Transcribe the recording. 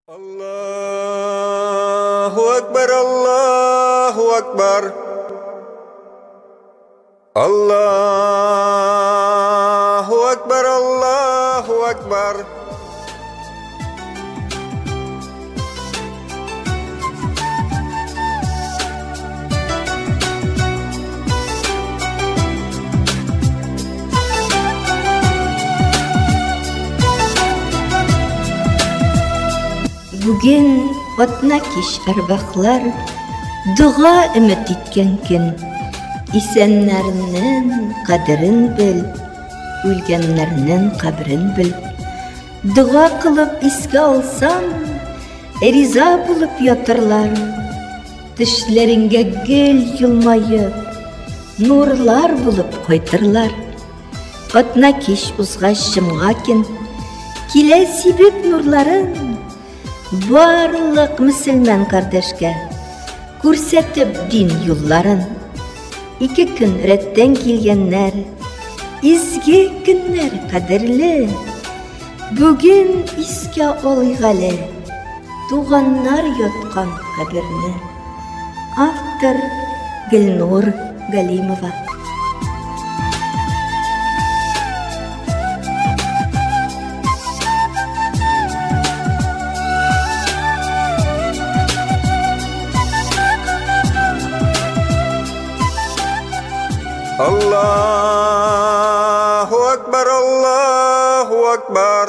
Аллаһу акбар, Аллаһу акбар. Аллаһу акбар, Аллаһу акбар. Бүген атна кич әрвахлар дога өмет иткән көн. Исәннәрнең кадерен бел, үлгәннәрнең каберен бел. Дога кылып искә алсаң, риза булып ятырлар. Тешләреңгә гел елмаеп, нурлар булып кайтырлар. Атна кич узгач җомга көн, килә сибеп нурларын, барлык мөселман кардәшкә күрсәтеп дин юлларын. Ике көн рәттән килгәннәр, изге көннәр кадерле. Бүген искә алыйк әле туганнар яткан каберне. Автор Гөлнур Галимова. Аллаһу акбар, Аллаһу акбар.